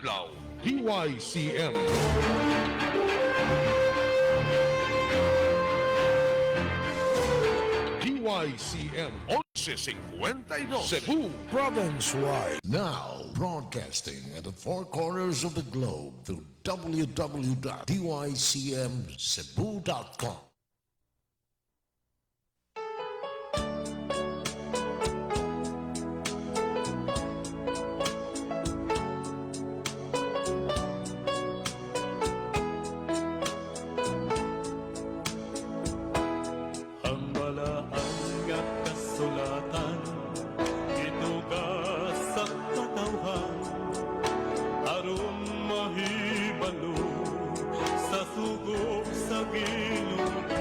Adlaw, DYCM. DYCM 1152 Cebu Province-wide. Now, broadcasting at the four corners of the globe through www.dycmcebu.com. Ang balaan nga kasulatan gituga sa katawhan aron mahibalo sa sugo sa Ginoo.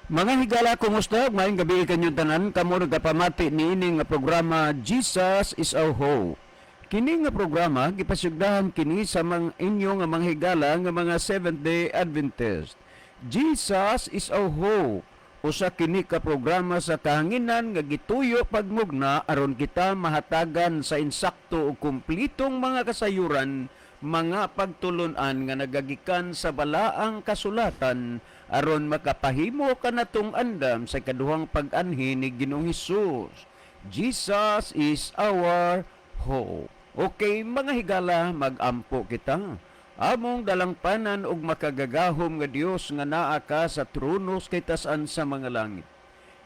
Mga higala, kumusta? Maayong gabii kanyong tanan. Kamo nagapamati niini nga programa, Jesus is Our Hope. Kini nga programa gipasugdahan kini sa mga inyo nga mga higala nga mga Seventh-day Adventist. Jesus is Our Hope. Usa kini ka programa sa kahanginan nga gituyo pagmugna aron kita mahatagan sa insakto ug kumplitong mga kasayuran, mga pagtulunan nga nagagikan sa balaang kasulatan aron makapahimo kanatong andam sa kaduhang pag-anhi ni Ginoong Hesus. Jesus is our hope. Okay, mga higala, mag-ampo kita. Among dalangpanan ug makagagahom nga Dios nga naa ka sa trono sa kitasan sa mga langit.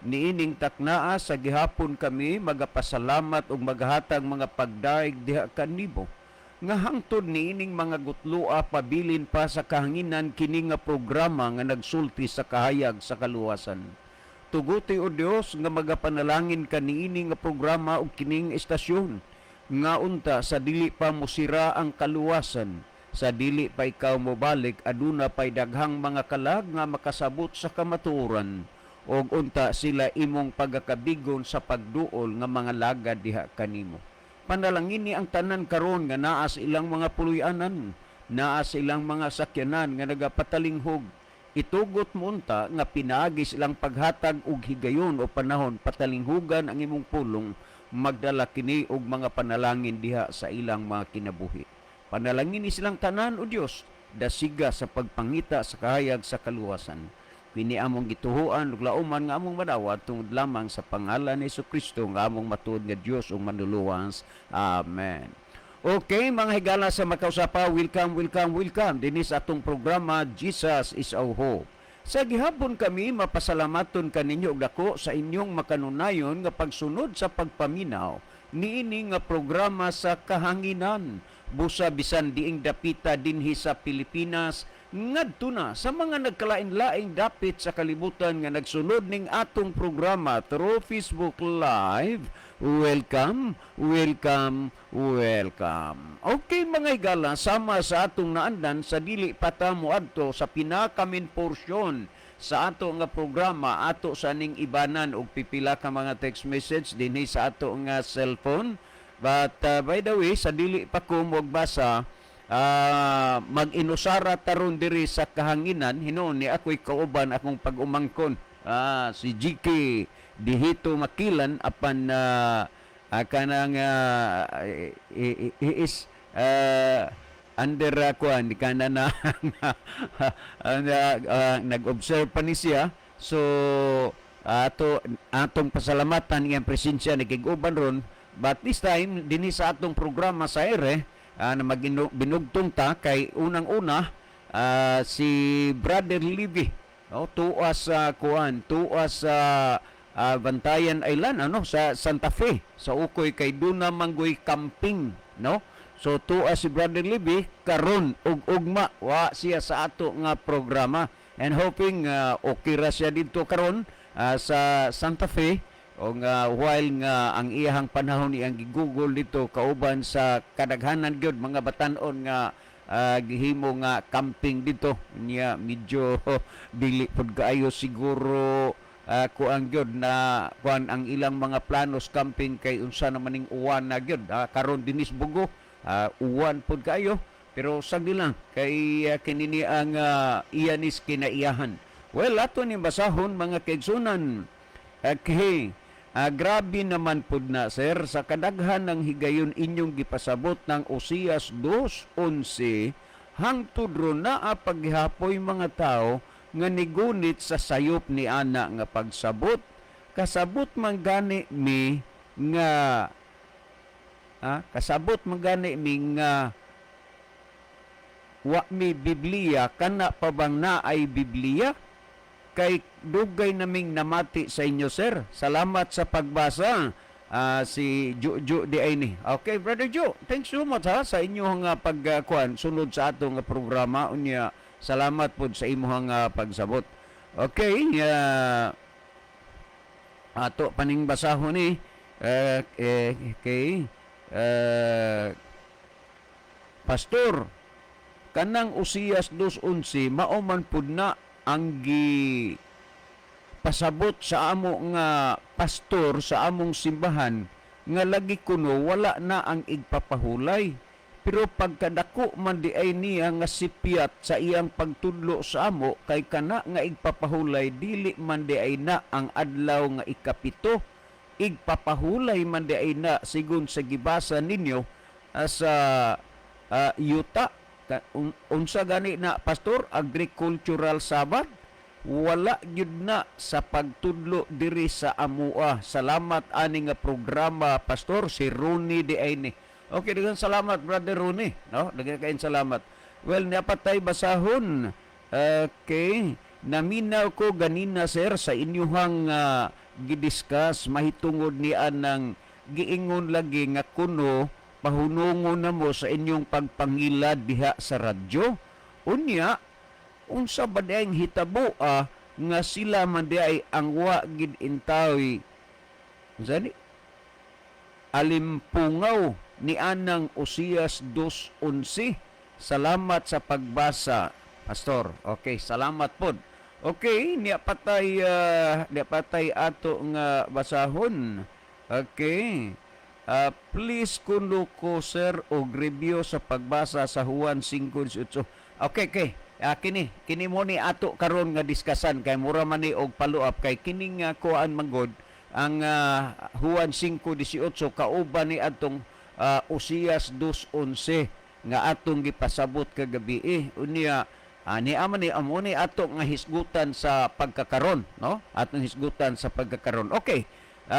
Niining taknaa sa gihapon kami magapasalamat ug maghatag mga pagdaig diha kanimo. Nga hangtod niining mga gutloa pabilin pa sa kahanginan kini nga programa nga nagsulti sa kahayag sa kaluwasan. Tuguti, o Dios, nga magapanalangin ka niini nga programa ug kining estasyon nga unta sa dili pa musira ang kaluwasan, sa dili pa ikaw mobalik, aduna pay daghang mga kalag nga makasabot sa kamatuoran og unta sila imong pagakabigon sa pagduol nga mga lagad diha kanimo. Panalangini ang tanan karon nga naa sa ilang mga puloy-anan, naa sa ilang mga sakyanan nga nagapatalinghog. Itugot mo unta nga pinaagi silang paghatag og higayon o panahon patalinghugan ang imong pulong, magdala kini og mga panalangin diha sa ilang mga kinabuhi. Panalangin ni silang tanan, o Dios, dasiga sa pagpangita sa kahayag sa kaluwasan. Kini among gituhuan ug lauman nga among madawat tungod lamang sa pangalan ni Kristo nga among matuod nga Dios ug manluluwas. Amen. Okay, mga higala sa makausapa, welcome, welcome, welcome dinhi sa atong programa, Jesus is Our Hope. Sa gihapon kami mapasalamaton kaninyo og dako sa inyong makanunayon nga pagsunod sa pagpaminaw niini nga programa sa kahanginan. Busa bisan diing dapita dinhi sa Pilipinas ngadto na sa mga nagkalain-laing dapit sa kalibutan nga nagsunod ning atong programa through Facebook Live. Welcome, welcome, welcome. Okay, mga higala, sama sa atong naandan, sa dili pa ta moadto sa pinaka-main portion sa ato nga programa, ato sa ning ibanan og pipila ka mga text message dinhi sa ato nga cellphone. But by the way, sa dili pa ko mogbasa, mag-inusara taron diri sa kahanginan, hinuon ni ako'y kauban akong pag-umangkon. Si GK Dihito Makilan, apan kanang he is under kuan kana na nag-observe pa ni siya. So ato atong pasalamatan iyang presensya, nakig-uban ron. But this time dinhi sa atong programa sa ere na binugtong ta kay unang-una si Brother Libby, no, tuwa sa kuan, tuwa sa Bantayan Island, ano, sa Santa Fe sa Ukoy, kay duna manggoy camping, no? So tuwa si Brother Libby karon ug ugma wa siya sa ato nga programa and hoping okay ra siya dito karon sa Santa Fe o nga while nga ang iyahang panahon iyang gigugol dito kauban sa kadaghanan gyud mga batan-on nga gihimo nga camping dito niya. Medyo dili pud kaayo siguro kuan gyud na kuan ang ilang mga planos camping kay unsa naman ning uwan na gyud karon dinis Bogo, uwan pud kaayo, pero sagdi lang kay kini ni ang iya nis kinaiyahan. Well, ato ni basahon, mga kaigsunan. Okay. Grabe naman pud na, sir, sa kadaghan ng higayon inyong gipasabot ng Osias 2:11 hangtod ron naa paghihapoy mga tao nga nigunit sa sayop ni ana nga pagsabot. Kasabot man gani mi nga kasabot man gani mi nga wa mi Biblia, kana pa bang naay Biblia? Kay dugay naming namati sa inyo, sir. Salamat sa pagbasa. Si Ju di ay ni. Okay, Brother Ju, thanks so much ha sa inyong pagkuan sunod sa atong programa unya. Salamat pod sa imong pagsabot. Okay, ato paning basahon ni okay. Pastor, kanang Osias 2:11 mao man pud na ang gi Pasabot sa amo nga pastor sa among simbahan nga lagi kuno wala na ang igpapahulay, pero pagkadako man di ay niya nga sipyat sa iyang pagtudlo sa amo kay kana nga igpapahulay dili man di ay na ang adlaw nga ikapito, igpapahulay man di ay na sigon sa gibasa ninyo sa yuta. Unsa gani na, pastor, agricultural Sabbath? Wala gyud na sa pagtudlo diri sa amua. Salamat ani nga programa, pastor. Si Rooney di ay ni. Okay, daghang salamat, Brother Rooney, no? Daghang kayong salamat. Well, napatay basahon. Okay, naminaw ko ganina, sir, sa inyuhang gidiscuss mahitungod ni anang giingon lagi nga kuno pahunungon na mo sa inyong pagpangilad diha sa radyo. Unya, unsa ba di ang hitabo nga sila man di ay ang wa gid intawi, unsa ni, alimpungaw ni anang Osias 2:11? Salamat sa pagbasa, pastor. Okay, salamat pod. Okay, niya patay ato nga basahon. Okay. Please kuno ko, sir, og review sa pagbasa sa Juan 5:18. Okay. Kini mo ni ato karon nga diskasan kay mura man ni og follow up kay kini nga kuan manggod ang Juan 5:18 kauban ni atong Osias 2:11 nga atong gipasabot kagabi eh. Unya ni ama ni amo ni ato nga hisgutan sa pagkakaron, no? Atong hisgutan sa pagkakaron. Okay.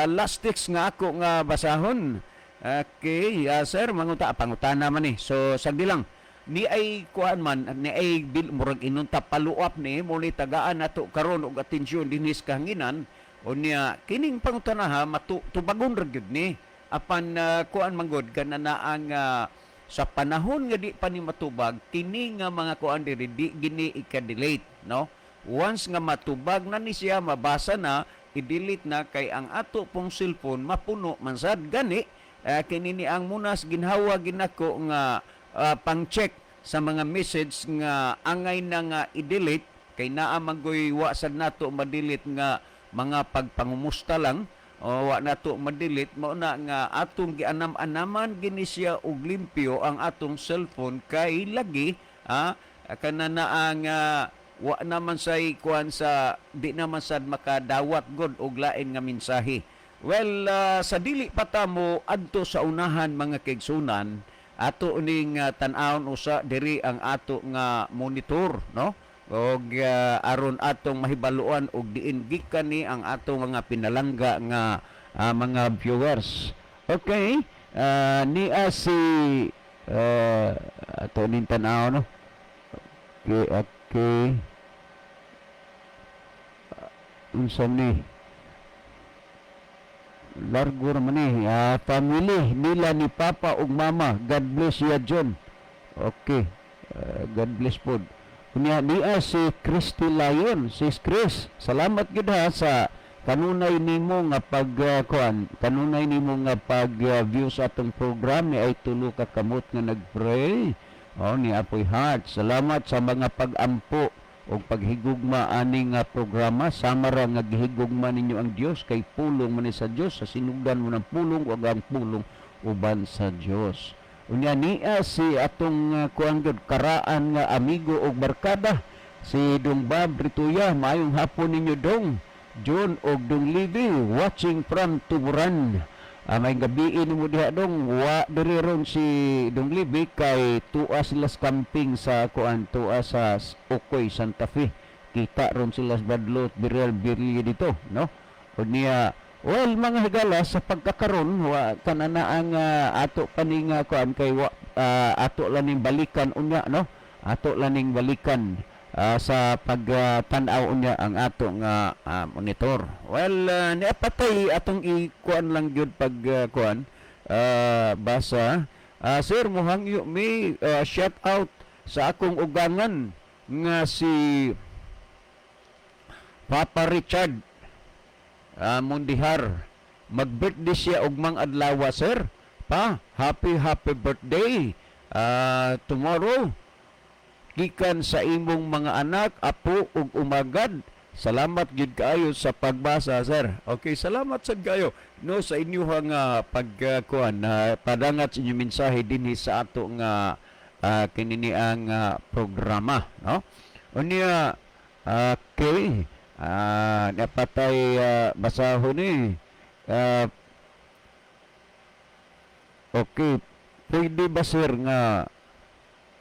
Last text nga ako nga basahon. Okay, sir, manguta pangutana man ni. So sagdi lang. Ni ay kuan man ni ay bil, murag inunta follow up ni mo ni tagaan nato karon og atensyon dinhi sa kahanginan. Unya kining pangutana ha, matu, tubagon ra gyud ni apan kuan man gud kana na ang sa panahon nga di pa ni matubag kini nga mga kuan diri, di gini ika-delete, no? Once nga matubag na ni siya, mabasa na, i-delete na kay ang ato pong cellphone mapuno man sad. Gani kini ni ang munas ginhawa ginako nga pang-check sa mga message nga angay na nga i-delete kay naa man goy wa sad nato ma-delete nga mga pagpangumusta lang o wa nato ma-delete. Mao na nga atong gianam-anaman gini siya og limpyo ang atong cellphone kay lagi kana na ang wa naman say kuan sa di naman sad makadawat god og lain nga mensahe. Well, sa dili pa ta mo adto sa unahan, mga kaigsunan, ato ning tan-awon usa diri ang ato nga monitor, no? Og aron atong mahibaluan og diin gikan ni ang atong mga pinalangga nga mga viewers. Okay, niya si ato ning tan-aw, no? Okay. Unsa ni? Largo naman eh. Family nila ni Papa ug Mama. God bless ya, John. Okay. God bless pod. Unya niya si Christy Lyon, si Chris. Salamat gyud ha sa kanunay nimo nga pag kuan, kanunay nimo nga pag view sa atong program ni ay tulo ka kamot nga nagpray. Oh, ni Apoy Heart. Salamat sa mga pag-ampo o paghigugma ani nga programa, sama ra nga gihigugma ninyo ang Dios kay pulong man ni sa Dios, sa sinugdan mo ng pulong ug ang pulong uban sa Dios. Unya niya si atong kuan gyud karaan nga amigo og barkada, si Dong Bob Rituya. Maayong hapon ninyo, Dong John og Dong Libby, watching from Tuburan. May gabi mo diha, dong. Wa diri ron si Dong Libby kay tua sila sa camping sa kuan, tua sa Okoy, Santa Fe. Kita ron sila sa Badlot, Birel, Birli dito, no? O niya, well, mga higala, sa pagkakaron wa kana na ang ato pa ning kuan kay wa ato lang ning balikan unya, no? Ato lang ning balikan sa pagtan-aw unya ang ato nga monitor. Well, niya patay atong ikuan lang gyud pag kuan basa. Sir, mohangyo mi shout out sa akong ugangan nga si Papa Richard Mundihar. Mag-birthday siya ugmang adlaw, sir. Pa, happy happy birthday tomorrow gikan sa imong mga anak, apo ug umagad. Salamat gid kaayo sa pagbasa, sir. Okay, salamat sad kayo, no, sa inyuhang pagkuan na padangat sa inyong mensahe dinhi sa ato nga kinini ang programa, no? Unya, okay. Napatay basahon ni. Okay, pwede ba, sir, nga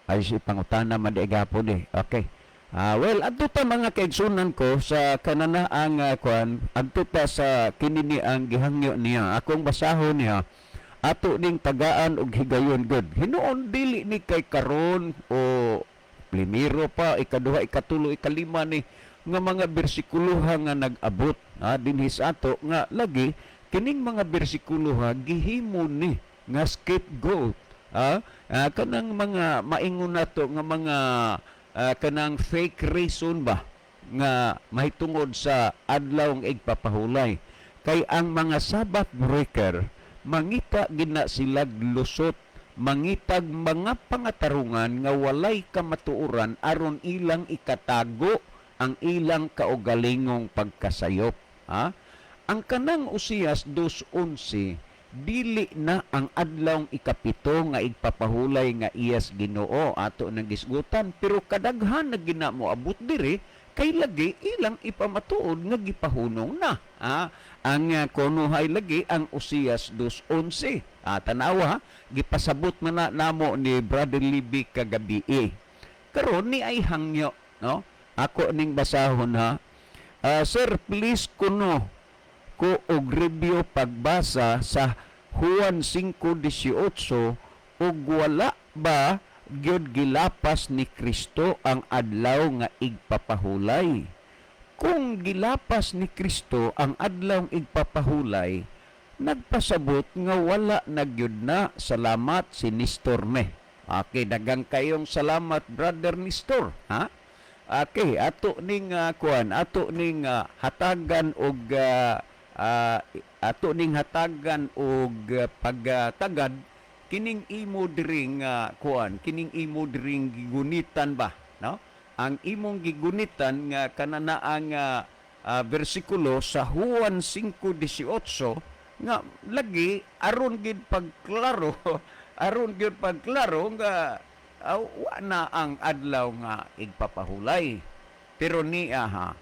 ay si pangutana man di gapon eh. Okay. Well, adto ta, mga kaigsunan ko, sa kanana ang kuan, adto ta sa kinini ang gihangyo niya. Akong basahon niya. Ato ning tagaan og higayon good. Hinuon dili ni kay karon o primero pa, ikaduha, ikatulo, ikalima ni nga mga bersikuloha nga nag-abot dinhi sa ato nga lagi kining mga bersikuloha gihimo ni nga scapegoat, kanang mga maingon nato nga mga kanang fake reason ba nga mahitungod sa adlaw ng igpapahulay, kay ang mga Sabbath breaker mangita gina sila lusot, mangitag mga pangatarungan nga walay kamatuoran aron ilang ikatago ang ilang kaugalingong pagkasayop, ha. Ang kanang Osias 2:11, dili na ang adlawng ikapito nga igpapahulay nga iyas Ginoo, ato nang gisgutan, pero kadaghan na gina mo abot diri kay lagi ilang ipamatuod nga gipahunong na ang kunuhay lagi ang Osias 2:11. Tanawa ha, gipasabot man na namo ni Brother Libby kagabi. Karon ni ay hangyo, no? Ako ning basahon ha. Sir, please kuno ko og review pagbasa sa Juan 5:18 ug wala ba gyud gilapas ni Kristo ang adlaw nga igpapahulay? Kung gilapas ni Kristo ang adlaw igpapahulay, nagpasabot nga wala na gyud na. Salamat, si Nestor ne. Okay, dagang kayong salamat, Brother Nestor, ha. Okay, ato ning kuan, ato ning hatagan og ato ning hatagan og pagtagad kining imo diri nga kuan, kining imo diring gigunitan ba, no? Ang imong gigunitan nga kanana ang bersikulo sa Juan 5:18 nga lagi aron gid pagklaro, aron gid pagklaro nga wa na ang adlaw nga igpapahulay. Pero niya ha,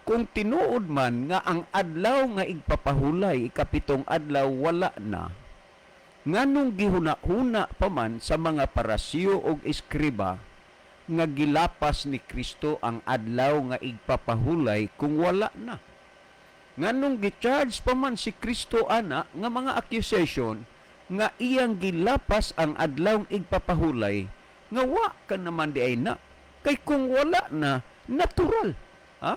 kung tinuod man nga ang adlaw nga igpapahulay, ikapitong adlaw, wala na, nganong gihuna-huna pa man sa mga Parasiyo og eskriba nga gilapas ni Kristo ang adlaw nga igpapahulay kung wala na? Nganong gi-charge pa man si Kristo ana nga mga accusation nga iyang gilapas ang adlaw igpapahulay nga wa ka naman di ay na? Kay kung wala na, natural ha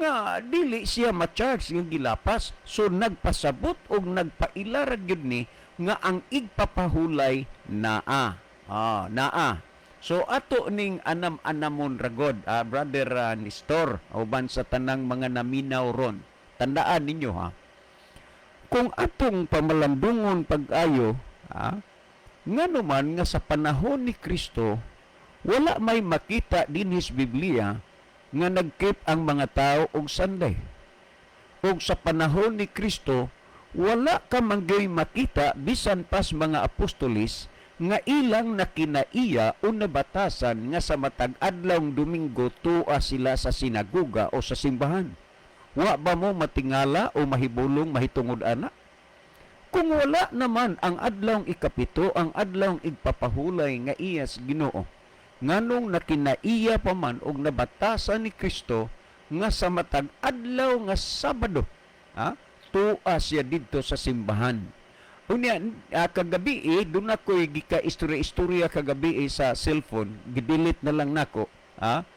nga dili siya ma-charge nga gilapas. So nagpasabot og nagpaila ra gyud ni nga ang igpapahulay naa, naa. So ato ning anam-anamon ragod, Brother Nestor, uban sa tanang mga naminaw ron, tandaan ninyo ha, kung atong pamalandungon pag-ayo ha, ngano man nga sa panahon ni Kristo wala may makita dinhis Biblia nga nag-keep ang mga tao og Sunday? Ug sa panahon ni Kristo wala ka mangyoy makita bisan pas mga apostolis nga ilang nakinaiya o nabatasan nga sa matag adlawng Domingo tua sila sa sinagoga o sa simbahan. Wa ba mo matingala o mahibulong mahitungod ana? Kung wala naman ang adlawng ikapito, ang adlawng igpapahulay nga iyas Ginoo, nganong nakinaiya pa man og nabatasan ni Kristo nga sa matag adlaw nga Sabado, ha, tua siya didto sa simbahan? Unya, kagabi eh, doon ako'y gika istorya-istorya kagabi eh, sa cellphone, gidelete na lang nako, ha?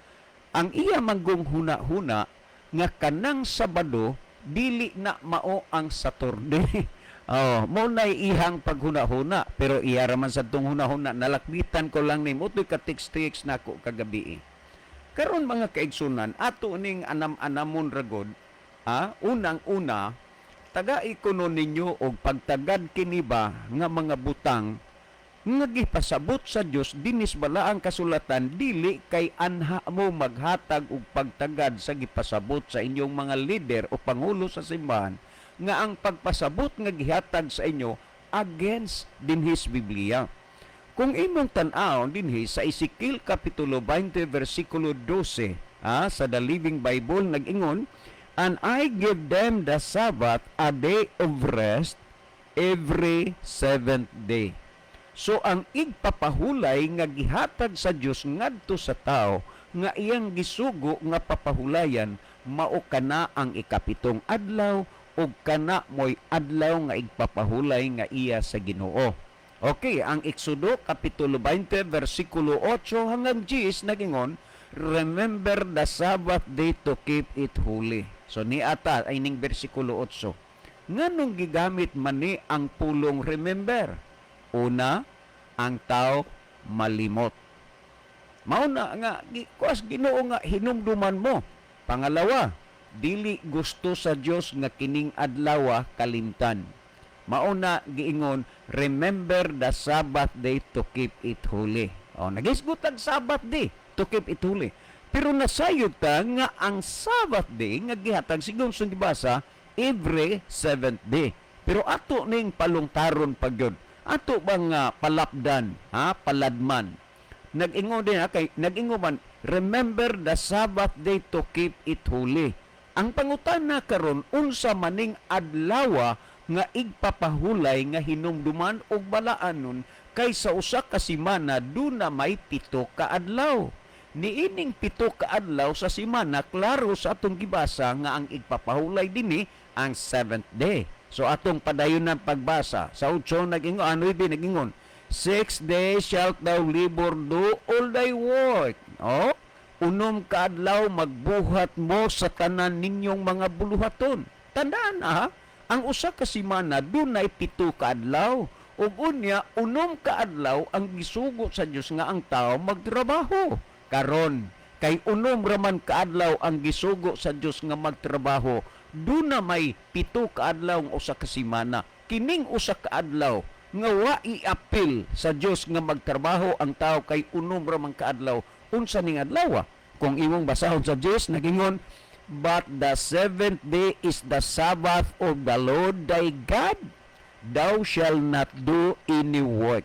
Ang iya manggong huna-huna nga kanang Sabado dili na mao ang Saturday. Oh, mo na ihang paghuna-huna, pero iya ra man sa tong huna-huna, nalakbitan ko lang ni mo ka text-text nako kagabi eh. Karon, mga kaigsunan, ato ning anam-anamon ragod, unang-una tagai kuno ninyo og pagtagad kini ba nga mga butang. Nga gipasabot sa Dios dinis balaang kasulatan, dili kay anha mo maghatag og pagtagad sa gipasabot sa inyong mga leader o pangulo sa simbahan, nga ang pagpasabot nga gihatag sa inyo against dinhis Biblia. Kung imong tan-awon dinhi sa Ezekiel kapitulo 20 versikulo 12, sa The Living Bible, nag-ingon, "And I give them the Sabbath, a day of rest, every seventh day." So ang igpapahulay nga gihatag sa Dios ngadto sa tao nga iyang gisugo nga papahulayan, mao kana ang ikapitong adlaw ug kana mo'y adlaw nga igpapahulay nga iya sa Ginoo. Okay, ang Exodo kapitulo 20 versikulo 8 hanggang 10 nagingon, "Remember the Sabbath day to keep it holy." So niata ay ning versikulo 8. Nganong gigamit man ni ang pulong "remember"? Una, ang tao malimot. Mao na nga kuas Ginoo nga hinumduman mo. Pangalawa, dili gusto sa Dios nga kining adlaw kalimtan. Mao na giingon, "Remember the Sabbath day to keep it holy." O, nagisgot ang Sabbath day to keep it holy. Pero nasayod ta nga ang Sabbath day nga gihatag sigon sa gibasa, every seventh day. Pero ato ning palungtaron pag yun. Ato bang palapdan, ha, paladman. Nag-ingon din ha, kay nag-ingon man, "Remember the Sabbath day to keep it holy." Ang pangutana karon, unsa maning adlawa nga igpapahulay nga hinumduman og balaanon, kay sa usa ka semana duna may 7 ka adlaw? Niining 7 ka adlaw sa semana, klaro sa atong gibasa nga ang igpapahulay dinhi ang seventh day. So atong padayon ng pagbasa. Sa 8 nag-ingon, 9 nag-ingon, "6 days shalt thou labor, do all thy work." Oh, 6 ka adlaw magbuhat mo sa tanan ninyong mga buluhaton. Tandaan ha, ang usa ka semana dunay 7 ka adlaw. Ug unya 6 ka adlaw ang gisugo sa Dios nga ang tao magtrabaho. Karon, kay 6 raman ka adlaw ang gisugo sa Dios nga magtrabaho, duna may 7 ka adlaw ang usa ka semana. Kining usa ka adlaw nga wa iapil sa Dios nga magtrabaho ang tao kay 6 raman ka adlaw, unsa ning adlaw? Kung imong basahon sa Dios, nagingon, "But the seventh day is the Sabbath of the Lord thy God. Thou shalt not do any work."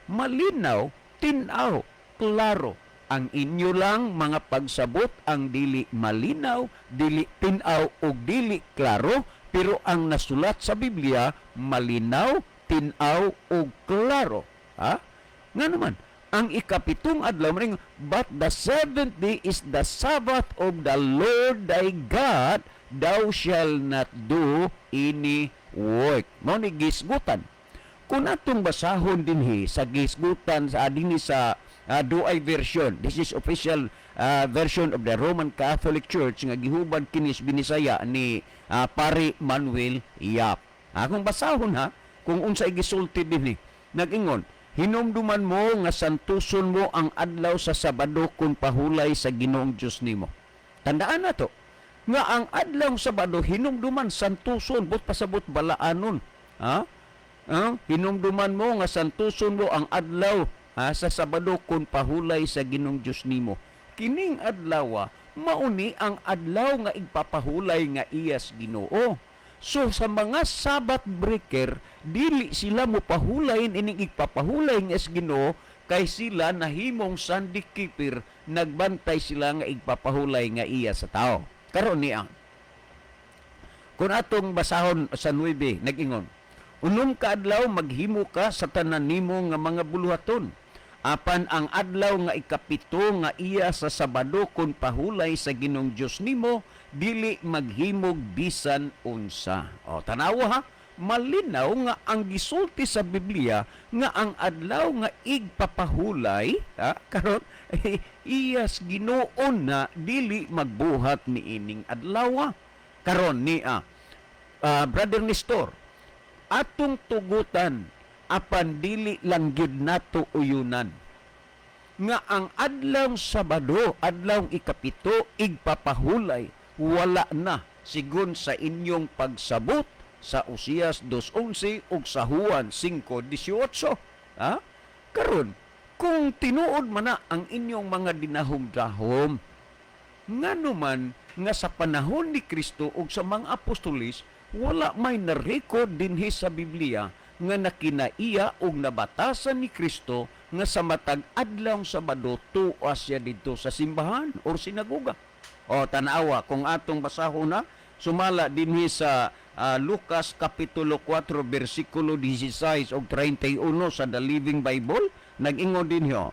Malinaw, tinaw, klaro. Ang inyo lang mga pagsabot ang dili malinaw, dili tinaw o dili klaro, pero ang nasulat sa Biblia malinaw, tinaw o klaro. Ha? Nga naman, ang ikapitong adlaw maring, "But the seventh day is the Sabbath of the Lord thy God, thou shalt not do any work." Mao ni gisgutan. Kung atong basahon dinhi sa gisgutan sa dinhi sa Douay version, this is official version of the Roman Catholic Church nga gihubad kinis Binisaya ni Pare Manuel Yap. Kung basahon ha, kung unsay gisulti dinhi, nag-ingon, "Hinumduman mo nga santuson mo ang adlaw sa Sabado kung pahulay sa Ginoong Dios nimo." Tandaan na to nga ang adlaw Sabado hinumduman, santuson, but pasabot balaanon. Ha? Ah, hinumduman mo nga santuson mo ang adlaw, ha, sa Sabado kun pahulay sa Ginoong Dios nimo. Kining adlaw mauni ang adlaw nga igpapahulay nga iyas Ginoo. So sa mga Sabbath breaker, dili sila mo pahulay ining igpapahulay nga sa Ginoo kay sila nahimong Sunday keeper, nagbantay sila nga igpapahulay nga iya sa tao. Karon niya, kung atong basahon sa 9, nag-ingon, "6 ka adlaw maghimo ka sa tanan nimo nga mga buluhaton. Apan ang adlaw nga 7 nga iya sa Sabado kun pahulay sa Ginoong Dios nimo, dili maghimog bisan unsa." O, tanawa ha, malinaw nga ang gisulti sa Biblia nga ang adlaw nga igpapahulay, ha, karon iyas Ginoo na dili magbuhat niining adlaw. Karon niya, Brother Nestor, atong tugutan apan dili lang gyud nato uyunan nga ang adlaw Sabado, adlaw 7, igpapahulay, wala na sigon sa inyong pagsabot sa Osias 2:11 ug sa Juan 5:18. Ha? Karon, kung tinuod man na ang inyong mga dinahom-dahom, ngano man nga sa panahon ni Kristo ug sa mga apostolis, wala may na-record dinhi sa Biblia nga nakinaiya og nabatasan ni Kristo nga sa matag adlaw Sabado tuwa siya didto sa simbahan or sinagoga? O tanawa kung atong basahon na sumala dinhi sa Lucas kapitulo 4 bersikulo 16 ug 31 sa The Living Bible, nag-ingon dinhi oh,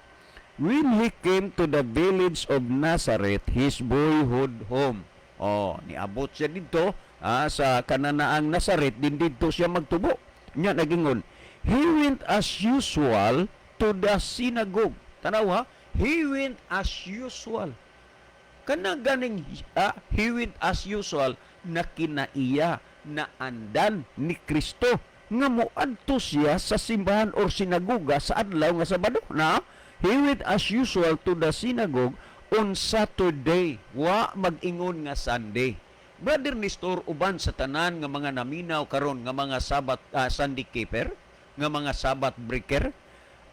"When he came to the village of Nazareth, his boyhood home." Oh, niabot siya didto sa kananaang Nazareth, din didto siya magtubo. Nya nagingon, "He went as usual to the synagogue." Tanaw ha, he went as usual. Kana ganing he went as usual, na kinaiya na andan ni Kristo nga moadto siya sa simbahan or sinagoga sa adlaw nga Sabado na. He went as usual to the synagogue on Saturday. Wa mag-ingon nga Sunday. Brother Nestor, uban sa tanan nga mga naminaw karon nga mga Sabat Sunday keeper, nga mga Sabbath breaker,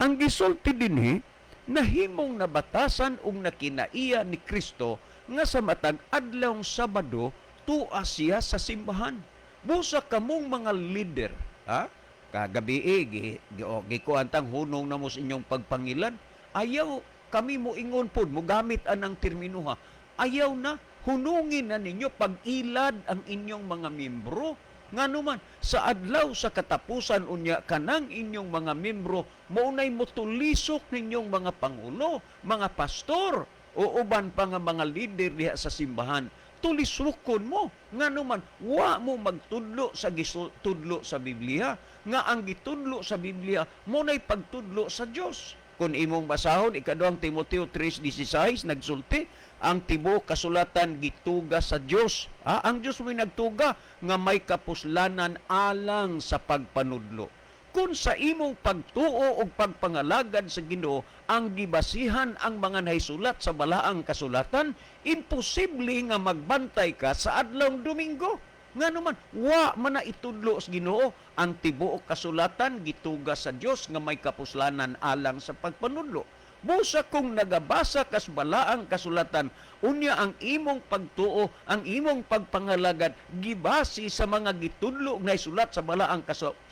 ang gisulti dinhi, nahimong nabatasan ug nakinaiya ni Kristo nga sa matag adlaw Sabado tua siya sa simbahan. Busa kamong mga leader, ha? Kagabi eh, gikuan tang hunong na mo sa inyong pagpangilad. Ayaw kami mo ingon pod, mo gamit anang termino ha. Ayaw na, hunungin na ninyo pag-ilad ang inyong mga membro. Ngano man, sa adlaw sa katapusan unya kanang inyong mga membro maunay motulisok ninyong mga pangulo, mga pastor o uban pa nga mga leader diha sa simbahan. Tulisokon mo. Ngano man, wa mo magtudlo sa gitudlo sa Biblia, nga ang gitudlo sa Biblia mo nay pagtudlo sa Dios. Kung imong basahon ikaduhang Timoteo 3:16, nagsulti ang tibuok kasulatan gituga sa Dios. Ah, ang Dios mo'y nagtuga nga may kapuslanan alang sa pagpanudlo. Kung sa imong pagtuo og pagpangalagad sa Ginoo ang gibasihan ang mga nahisulat sa balaang kasulatan, imposible nga magbantay ka sa adlawng Domingo. Ngano man, wa man na itudlo sa Ginoo. Ang tibuok kasulatan gituga sa Dios nga may kapuslanan alang sa pagpanudlo. Busa kung nagabasa kas balaang kasulatan, unya ang imong pagtuo, ang imong pagpangalagad gibasi sa mga gitudlo nga isulat sa balaang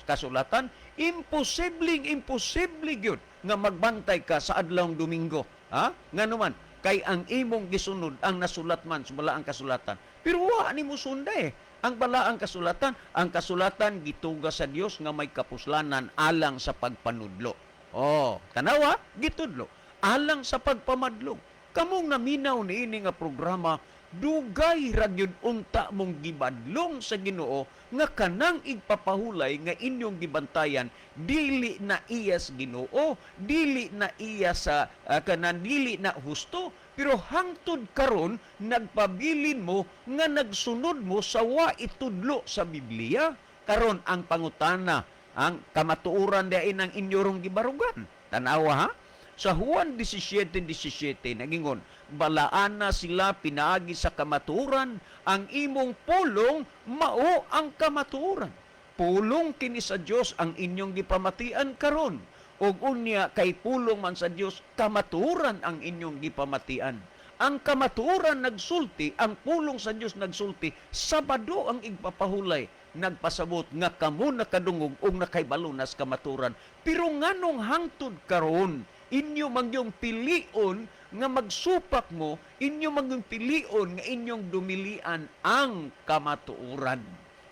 kasulatan, imposibleng imposible gyud nga magbantay ka sa adlawng Domingo. Ha? Ngano man, kay ang imong gisunod ang nasulat man sa balaang kasulatan. Pero wa nimo sunda eh ang balaang kasulatan. Ang kasulatan gituga sa Dios nga may kapuslanan alang sa pagpanudlo. Oh, tanawa, gitudlo alang sa pagpamadlong. Kamong naminaw niini nga programa, dugay ra gyud unta mong gibadlong sa Ginoo nga kanang igpapahulay nga inyong gibantayan dili na iya sa Ginoo, dili na iya sa kanan, dili na husto, pero hangtod karon nagpabilin mo nga nagsunod mo sa wa itudlo sa Biblia. Karon ang pangutana, ang kamatuoran diay ang inyong gibarugan. Tanawa ha. Sa Juan 17:17 nagingon, "Balaana sila pinaagi sa kamatuoran, ang imong pulong mao ang kamatuoran." Pulong kini sa Dios ang inyong gipamatian karon. Ug unya kay pulong man sa Dios, kamatuoran ang inyong gipamatian. Ang kamatuoran nagsulti, ang pulong sa Dios nagsulti, Sabado ang igpapahulay. Nagpasabot nga kamo nakadungog ug nakaybalo nas kamatuoran. Pero nganong hangtod karon inyo mangyong pilion nga magsupak mo, inyo mangyong pilion nga inyong dumilian ang kamatuoran?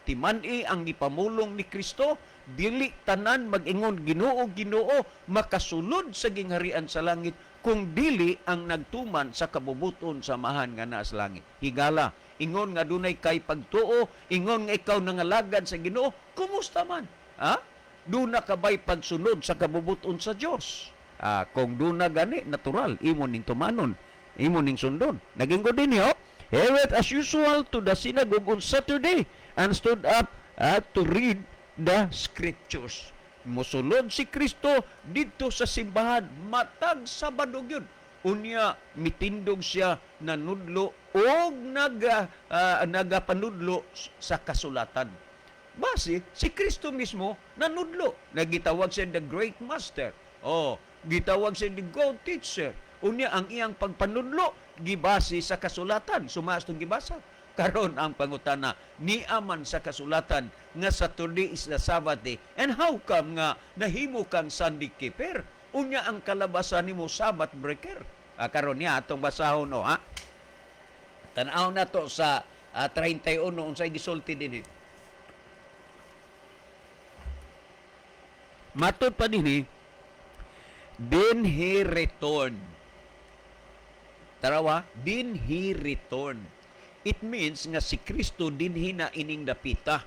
Timan-i ang gipamulong ni Kristo, dili tanan mag-ingon, "Ginoo, Ginoo," makasulod sa gingharian sa langit, kung dili ang nagtuman sa kabubuton sa Amahan nga naa sa langit. Higala, ingon nga dunay kay pagtuo, ingon nga ikaw nangalagad sa Ginoo, kumusta man? Ha? Duna ka ba'y pagsunod sa kabubuton sa Dios? Ah, kung duna gani, natural, imo ning tumanon, imo ning sundon. Naging ko din yo, he went as usual to the synagogue on Saturday and stood up to read the scriptures. Mosulod si Kristo didto sa simbahan matag Sabado gyud. Unya mitindog siya, nanudlo og nagapanudlo sa kasulatan. Base si Kristo mismo nanudlo. Nagitawag siya the great master. Oh, Gitawag siya the God teacher. Unya ang iyang pagpanudlo gibase sa kasulatan, sumas tong gibasa. Karon ang pangutana, niaman sa kasulatan nga Saturday is the Sabbath day. And how come nga nahimo kang Sunday keeper? Unya ang kalabasan nimo Sabbath breaker. Ah, karon niya atong basahon, no, ha? Tan-aw na to sa 31, unsay gisulti dinhi. Matod pa dinhi, then he returned. Tarawa, then he returned. It means nga si Kristo dinhi na ining dapita.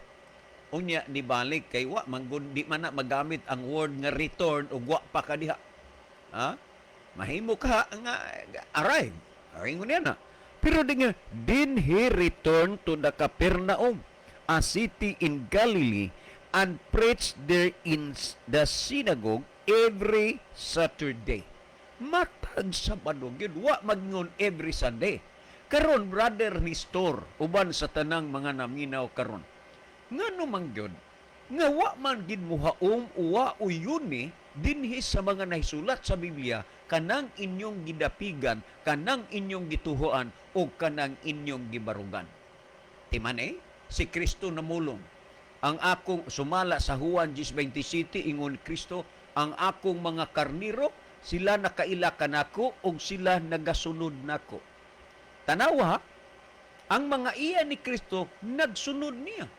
Unya nibalik kay wa man gud, di man na magamit ang word nga return ug wa pa ka diha. Ha? Mahimo ka nga arrive. Ingon niya na. Pero di nga, then he returned to the Capernaum, a city in Galilee, and preached there in the synagogue every Saturday. Matag Sabado gyud, wa magingon every Sunday. Karon, Brother Nestor, uban sa tanang mga naminaw karon, ngano man gyud nga wa man gid muhaom uwa uyuni dinhi sa mga nahisulat sa Biblia kanang inyong gidapigan, kanang inyong gituhoan o kanang inyong gibarugan? Timan eh, si Kristo namulong. Ang akong sumala sa Juan 10:27, ingon Kristo, "Ang akong mga karniro, sila nakaila kanako ug sila nagasunod nako." Tanawa, ang mga iya ni Kristo nagsunod niya.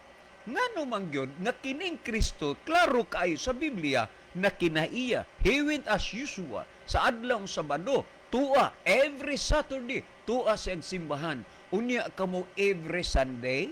Ngano man gyud nga kining Kristo, klaro kaayo sa Biblia na kinaiya. He went as usual sa adlaw Sabado, tua every Saturday, tua sa simbahan. Unya kamo every Sunday,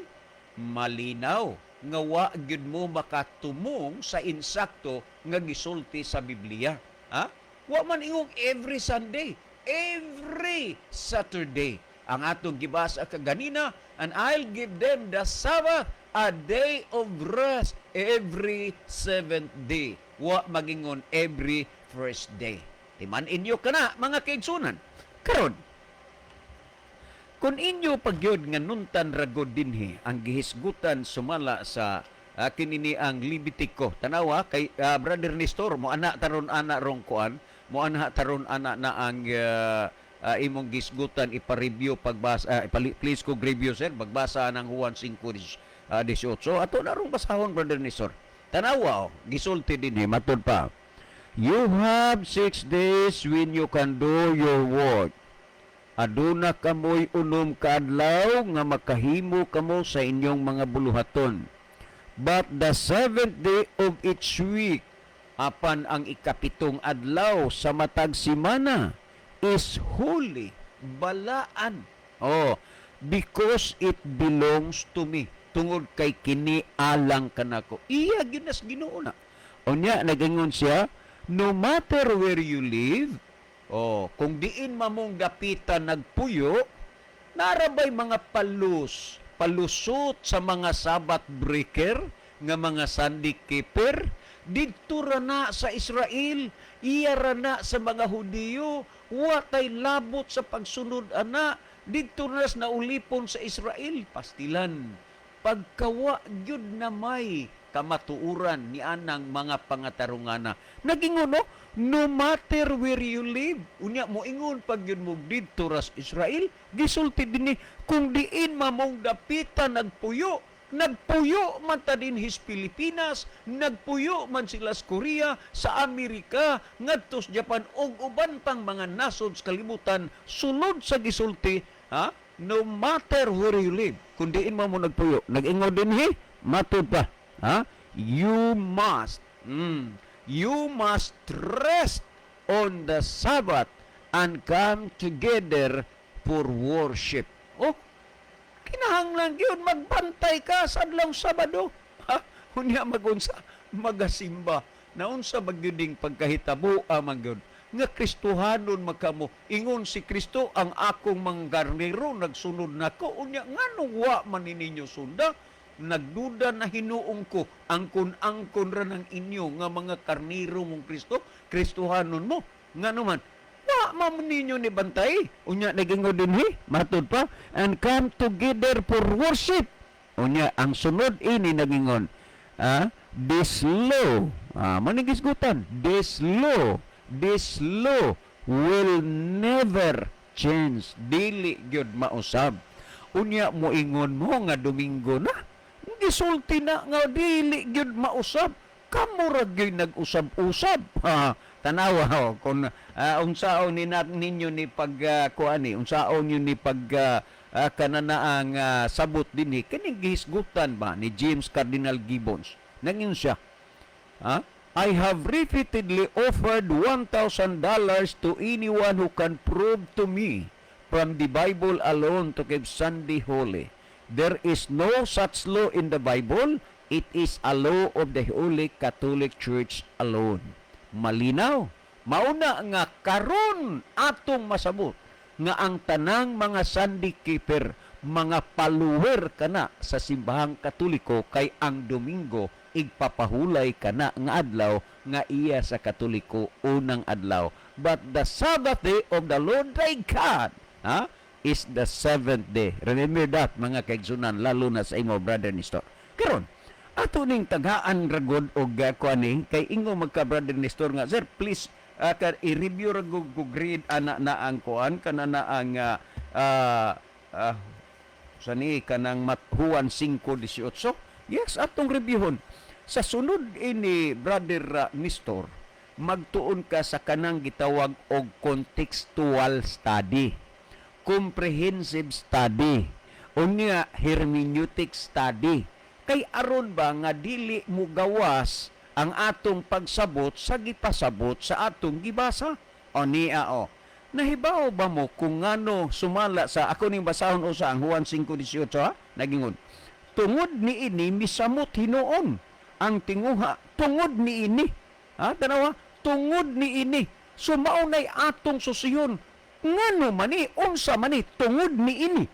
malinaw nga wa gyud mo makatumong sa insakto nga gisulti sa Biblia. Ha? Wa man ingong every Sunday, every Saturday. Ang atong gibasa kaganina, "And I'll give them the Sabbath, a day of rest every seventh day." Wa magingon every first day. Timan inyo kana, mga kaigsunan. Karon, kung inyo pagyod nga nuntan ragod dinhi ang gihisgutan sumala sa kinini ang Levitico. Tanawa kay Brother Nestor, mo ana taron ana rong kuan, mo ana taron ana na ang imong gisgutan ipa-review pagbasa, please ko review, sir, pagbasa ng Juan 5 18. Ato na rong basahon, Brother Nestor. Tanawa, oh, gisulti dinhi matud pa. "You have 6 days when you can do your work." Aduna kamoy 6 ka adlaw nga makahimo kamo sa inyong mga buluhaton. "But the seventh day of each week," apan ang ikapitong adlaw sa matag simana, "is holy," balaan. Oh, "because it belongs to me." Tungod kay kini alang kanako. Iya gyud nas Ginoo na. Unya nagingon siya, "No matter where you live," oh, kung diin mamong dapitan nagpuyo, narabay mga palusot sa mga Sabbath breaker, nga mga Sunday keeper, didto ra na sa Israel, iya ra na sa mga Hudiyo, watay labot sa pagsunod ana, didto na sa naulipon sa Israel, pastilan. Pagkawa gyud na may kamatuoran ni anang mga pangatarungana. Nagingon, no, "No matter where you live." Unya mo ingon pag yun mo didto ras Israel, gisulti dinhi kung diin mamong dapitan nagpuyo, nagpuyo man ta dinhi sa Pilipinas, nagpuyo man sila sa Korea, sa Amerika, ngadto sa Japan ug uban pang mga nasod sa kalibutan, sulod sa gisulti, ha? "No matter where you live," kung diin mo mo nagpuyo, nag-ingon dinhi, matud pa, ha? "You must rest on the Sabbath and come together for worship." Oh, kinahanglan yun magbantay ka sa adlaw Sabado. Ha? Unya magunsa magasimba. Naunsa magyuding pagkahitabo man gyud nga Kristohanon magkamo. Ingon si Kristo, "Ang akong mga karnero nagsunod nako." Unya nganong wa man ni ninyo sunda? Nagduda na hinuong ko, angkon-angkon ra ng inyo nga mga karnero mong Kristo, Kristohanon mo. Ngano man wa man ninyo ni bantay? Unya nagingon dinhi, matud pa, "and come together for worship." Unya ang sunod ini nagingon, this law, ah, maning gisgutan, this law This law will never change. Dili gyud mausab. Unya moingon mo nga Domingo na. Gisulti na nga dili gyud mausab. Kamo ra gyud nag-usab-usab. Ha, tanawa ho kung unsaon ni ninyo ni pag kuan ni unsaon niyo ni pag kanana ang sabot dinhi kining gihisgutan ba ni James Cardinal Gibbons. Nangingon siya, ha? "I have repeatedly offered $1,000 to anyone who can prove to me from the Bible alone to keep Sunday holy. There is no such law in the Bible. It is a law of the Holy Catholic Church alone." Malinaw. Mauna nga karon atong masabot nga ang tanang mga Sunday keeper, mga follower kana sa Simbahang Katoliko, kay ang Domingo igpapahulay kana nga adlaw nga iya sa Katoliko, unang adlaw. But the Sabbath day of the Lord thy God, ha, is the seventh day. Remember that, mga kaigsunan, lalo na sa imo, Brother Nestor. Karon ato ning tagaan ragod og kuani kay ingo magka, Brother Nestor, nga, "Sir, please, ka i-review ra gud ko grade ana na ang kuan kana na ang sa ni kanang Juan 5:18." Yes, atong reviewon. Sa sunod ini, Brother Nestor, magtuon ka sa kanang gitawag og contextual study, comprehensive study, unya hermeneutic study. Kay aron ba nga dili mo gawas ang atong pagsabot sa gipasabot sa atong gibasa. O niya o. Nahibaw ba mo kung ngano sumala sa ako ning basahon usa ang Juan 5:18, ha? Nagingon. "Tungod ni ini misamot hinuon ang tinguha tungod ni ini." Ha, tanawa, tungod ni ini. So mao nay atong susiyon. Ngano man ni, unsa man ni tungod ni ini?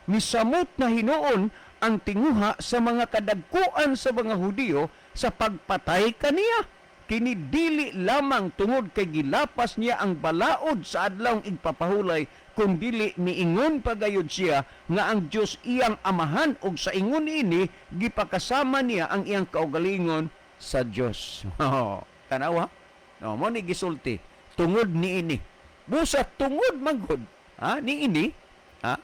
Misamot na hinuon ang tinguha sa mga kadagkuan sa mga Hudiyo sa pagpatay kaniya. Kini dili lamang tungod kay gilapas niya ang balaod sa adlawng igpapahulay, kun dili miingon pagayod siya nga ang Dios iyang amahan ug sa ingon ini gipakasama niya ang iyang kaugalingon sa Dios. Tanawa. No, mo ni gisulti tungod ni ini. Busa tungod manggod ha ni ini, ha,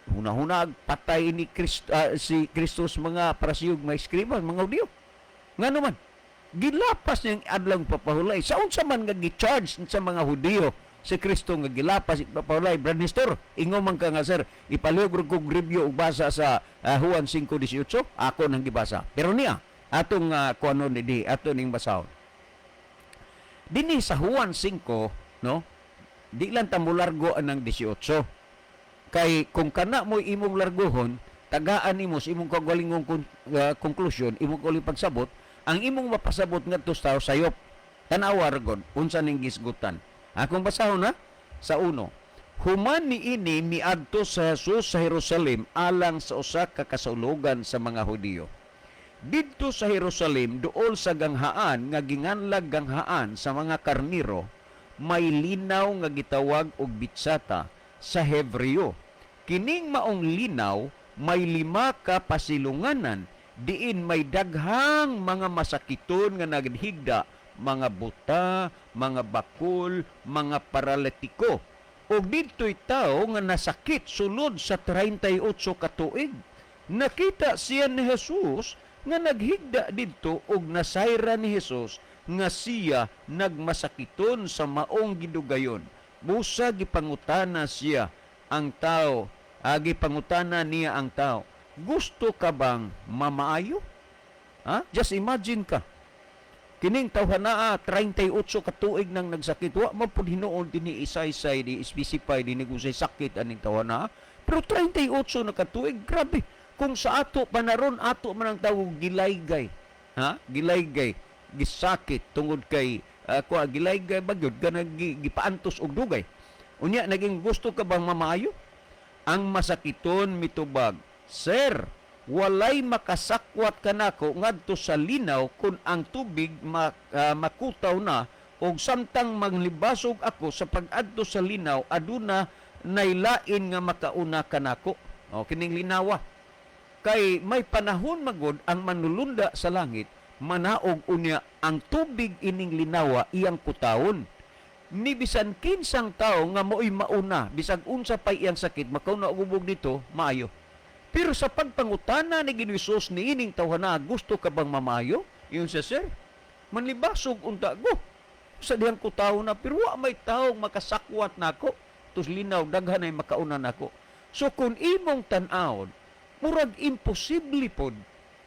hunahunag patay ni Kristo, si Kristus mga Pariseo, mga eskriba, mga Hudiyo. Ngano man gilapas niyang adlawng papahulay? Sa unsa man nga gi-charge sa mga Hudiyo si Kristo nga gilapas ipapahulay? Brad Nestor, ingo man ka nga, "Sir, ipalihog ra kog review og basa sa Juan 5:18." Ako nang gibasa. Pero niya atong kuanon di ato ning basahon. Dinhi sa Juan 5, no? Di lang ta mulargo anang 18. Kay kung kana mo imong largohon, tagaan nimo sa imong kaugalingong conclusion, imong kaugalingong pagsabot, ang imong mapasabot ngadto sa tao sayop. Tan-awa ra gud unsa ning gisgutan. Akong basahon na sa uno. Human niini miadto sa Jesus sa Jerusalem alang sa usa ka kasaulogan sa mga Hudiyo. Didto sa Jerusalem, duol sa ganghaan nga ginganlag Ganghaan sa mga Karniro, may linaw nga gitawag og Bitsata sa Hebreo. Kining maong linaw may lima ka pasilunganan, diin may daghang mga masakiton nga naghigda, mga buta, mga bakul, mga paralitiko. Ug didto'y tao nga nasakit sulod sa 38 ka tuig. Nakita siya ni Jesus nga naghigda didto ug nasayra ni Jesus nga siya nagmasakiton sa maong gidugayon. Busa gipangutana siya ang tao, gipangutana niya ang tao, "Gusto ka bang mamaayo?" Ha? Just imagine ka. Kining tawhanaa 38 ka tuig nang nagsakit. Wa man pud hinuon dinhi isaysay di specify dinhi kung say sakit aning tawhana. Pero 38 na ka tuig, grabe. Kung sa ato panaron, ato man ang tawag gilaygay. Ha? Gilaygay, gisakit tungod kay kuha gilaygay bagyod kanang gipaantos og dugay. Unya naging, "Gusto ka bang mamaayo?" Ang masakiton mitubag, "Sir, walay makasakwat kanako ngadto sa linaw kung ang tubig makutaw na, og samtang manglibasog ako sa pag-adto sa linaw, aduna nay lain nga makauna kanako." O kining linawa. Kay may panahon magod ang manulunda sa langit manaog, unya ang tubig ining linawa iyang kutawon. Ni bisan kinsang tao nga mo'y mauna, bisag unsa pay iyang sakit, makauna og ubog dito, maayo. Pero sa pagpangutana ni Ginoong Hesus niining tawhana, "Gusto ka bang mamayo?" Ingon siya, "Sir, manlibasog unta go. Sa dihang ko tao na, pero wa may taong makasakwat nako. Tus linaw, daghan ay makauna nako." So kung imong tan-awon, murag imposible pod,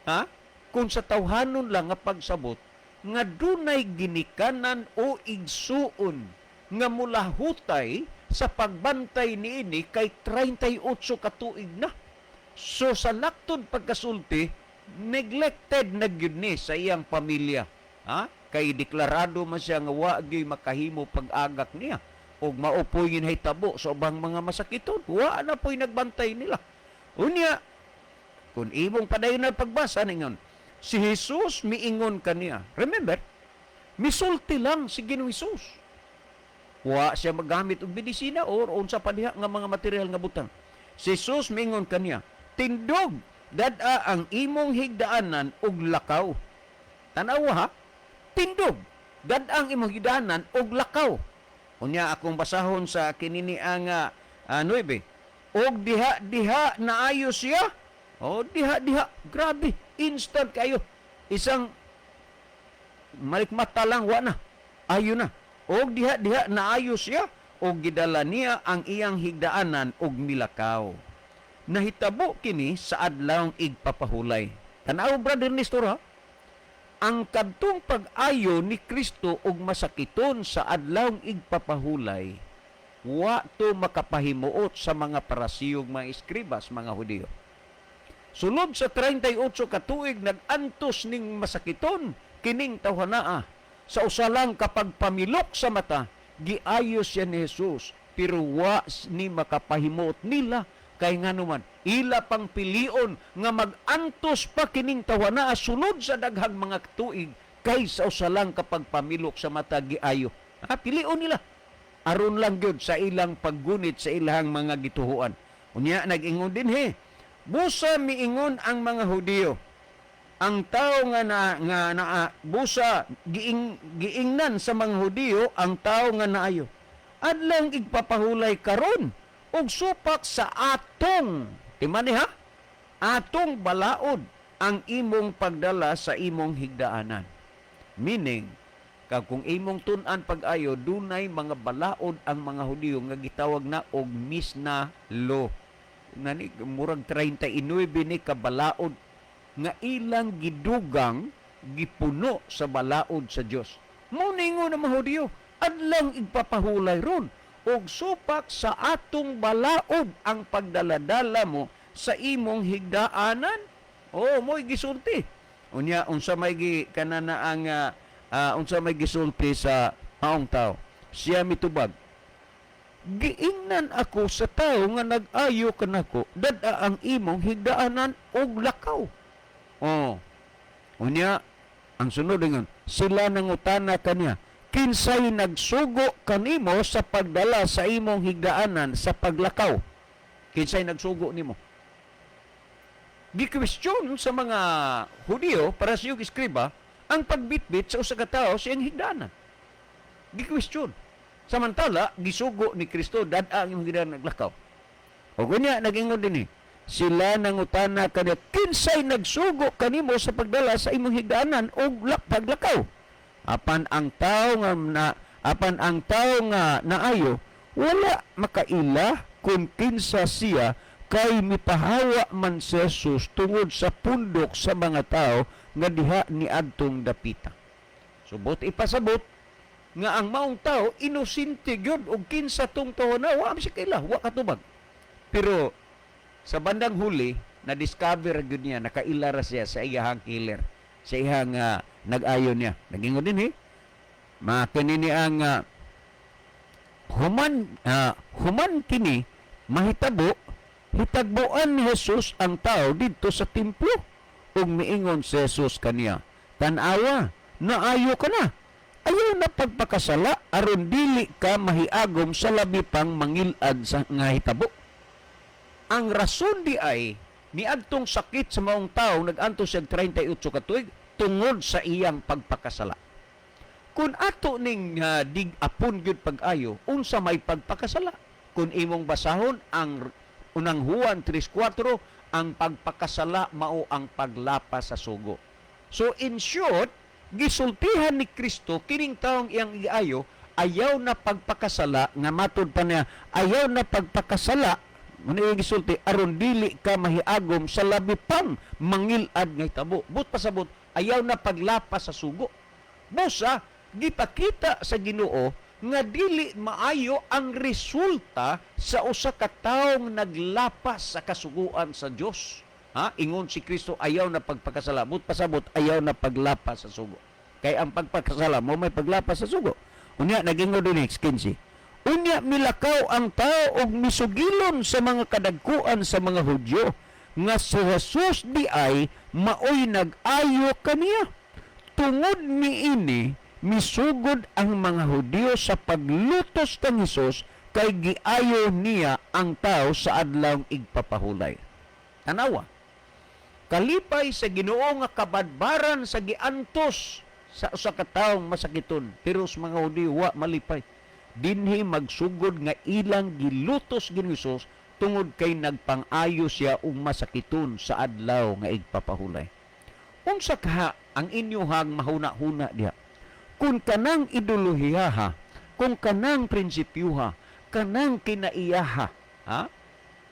ha? Kung sa tawhanon lang nga pagsabot, nga dunay ginikanan o igsuon nga mulahutay sa pagbantay niini kay 38 ka tuig na. So sa laktod pagkasulti, neglected na gyud ni sa iyang pamilya. Ha? Kay deklarado man siya nga wa gyud makahimo pag-agak niya ug mao po'y ginahitabo sa ubang mga masakiton. Wa na po'y nagbantay nila. Unya, kung imong padayon na pagbasa ningon, si Jesus miingon kaniya. Remember, misulti lang si Ginoong Hesus. Wa siya magamit og medisina or unsa pa diha nga mga material nga butang. Si Jesus miingon kaniya, "Tindog, dad-a ang imong higdaanan ug lakaw." Tanawa ha, tindog, dad-a ang imong higdaanan ug lakaw. Unya akong basahon sa kinini ang 9. Og diha-diha naayo siya. Oh, diha-diha, grabe, instant kayo. Isang malikmata lang, wa na. Ayo na. Og diha-diha naayo siya og gidala niya ang iyang higdaanan og milakaw. Nahitabo kini sa adlawng igpapahulay. Tanaw, Brother Nestor, ha? Ang kadtong pag-ayo ni Kristo og masakiton sa adlawng igpapahulay, wa to makapahimuot sa mga Parasiyog, mga eskribas, mga Hudiyo. Sulod sa 38 ka tuig nag-antos ning masakiton kining tawhanaa, sa usa lang kapag pamilok sa mata giayo siya ni Jesus, pero wa ni makapahimuot nila kay nganuman ila pang pilion nga mag-antos pa kining tawhanaa sulod sa daghang mga tuig kaysa usa lang kapag pamilok sa mata giayo. Ha, pilion nila aron lang gyud sa ilang paggunit sa ilang mga gituhuan. Unya nag-ingon din he, busa miingon ang mga Hudiyo, ang tao nga na busa giingnan sa mga Hudiyo ang tao nga naayo, "Adlong igpapahulay karon ug supak sa atong," timani ha, "atong balaod ang imong pagdala sa imong higdaanan." Meaning, kag kung imong tun-an pag-ayo, dunay mga balaod ang mga Hudiyo nga gitawag na og Misna Law. Nani murag 39 ni ka balaod nga ilang gidugang gipuno sa balaod sa Dios. Mao ningon ang mga Hudiyo, "Adlong igpapahulay ron og supak sa atong balaod ang pagdaladala mo sa imong higdaanan." Oh, mo'y gisulti. Unya unsa may gi kanana ang unsa may gisulti sa maong tao? Siya mitubag, "Giingnan ako sa tao nga nag-ayo kanako, 'Dad-a ang imong higdaanan og lakaw.'" Oh. Unya ang sunod ingon, sila nangutana kaniya, "Kinsay nagsugo kanimo sa pagdala sa imong higdaanan sa paglakaw? Kinsay nagsugo nimo?" Gi-question sa mga Hudiyo, Parasiyog, eskriba ang pagbitbit sa usa ka tawo sa iyang higdaanan. Gi-question. Samantala, gisugo ni Kristo, "Dad-a ang imong higdaanan, naglakaw." O kunya, nag-ingon din eh. Sila nangutana kaniya, "Kinsay nagsugo kanimo sa pagdala sa imong higdaanan og paglakaw?" Apan ang tao nga naayo wala makaila kung kinsa siya kay mipahawa man si Jesus tungod sa pundok sa mga tao nga diha niadtong dapita. Subot ipasabot nga ang maong tao inosente gyud og kinsa tong tawo na wa man siya kaila, wa katubag. Pero sa bandang huli na discover gyud niya nakaila ra siya sa iyahang killer, sa iyang nag-ayo niya. Nagingon din eh. Makinini ang human kini mahitabo, hitagboan ni Jesus ang tao didto sa templo ug miingon si Jesus kaniya, "Tan-awa, naayo ka na. Ayaw na pagpakasala aron dili ka mahiagom sa labi pang mangilad sa nga hitabo." Ang rason di ay niadtong sakit sa maong tao nag-antos siya 38 ka tuig tungod sa iyang pagpakasala. Kung ato ning dig-apon gyud pag-ayo, unsa may pagpakasala? Kung imong basahon ang unang Juan 3:4, ang pagpakasala mao ang paglapas sa sugo. So in short, gisultihan ni Kristo kining taong iyang iayo, ayaw na pagpakasala, nga matud pa niya, ayaw na pagpakasala, mao iyang gisulti aron dili ka mahiagom sa labi pang mangilad nga hitabo. But pasabot, ayaw na paglapas sa sugo. Busa gipakita sa Ginoo nga dili maayo ang resulta sa usa ka taong naglapas sa kasuguan sa Dios. Ha? Ingon si Kristo, ayaw na pagpakasala. But pasabot, ayaw na paglapas sa sugo. Kay ang pagpakasala mo may paglapas sa sugo. Unya nagingon din 15. Unya milakaw ang tao og misugilon sa mga kadagkuan sa mga Hudyo nga si Jesus di ay maoy nag-ayo kaniya. Tungod niini, misugod ang mga Hudyo sa paglutos kang Hesus kay giayo niya ang tao sa adlawng igpapahulay. Tanawa. Kalipay sa Ginoo nga kabadbaran sa giantos sa usa ka taong masakiton, pero sa mga Hudyo wa malipay. Dinhi magsugod nga ilang gilutos gin Hesus tungod kay nagpang-ayo siya og masakiton sa adlaw nga igpapahulay. Unsa kaha ang inyuhang mahuna-huna diha? Kung kanang ideolohiyaha, kung kanang prinsipyuha, kanang kinaiyaha, ha,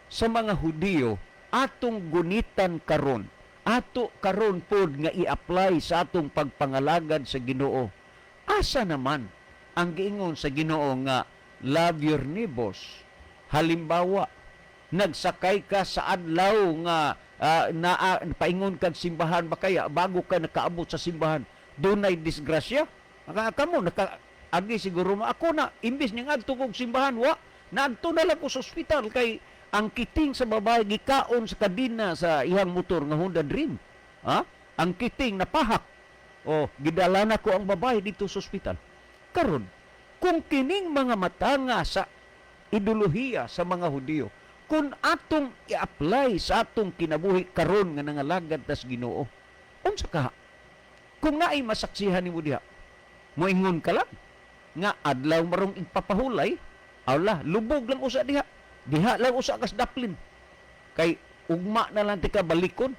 sa mga Hudiyo, atong gunitan karon, ato karon pod nga i-apply sa atong pagpangalagad sa Ginoo. Asa naman ang giingon sa Ginoo nga love your neighbors? Halimbawa, nagsakay ka sa adlaw nga na paingon kag simbahan ba, kaya bago ka nakaabot sa simbahan dunay disgrasya. Naka kamo naka agi siguro mo ako na imbis ning adto kog simbahan, wa naadto na lang ko sa ospital kay ang kiting sa babae gikaon sa kadina sa iyang motor nga Honda Dream, ha, ang kiting napahak o gidala na ko ang babae dito sa ospital. Karon, kung kining mga matanga sa ideolohiya sa mga Hudiyo, kung atong i-apply sa atong kinabuhi karon nga nangalagad tas Ginoo, unsa ka kung naay masaksihan nimo diha? Moingon ka lang nga adlaw marong igpapahulay, awla, lubog lang usa diha, diha lang usa kas daplin kay ugma na lang tika balikon.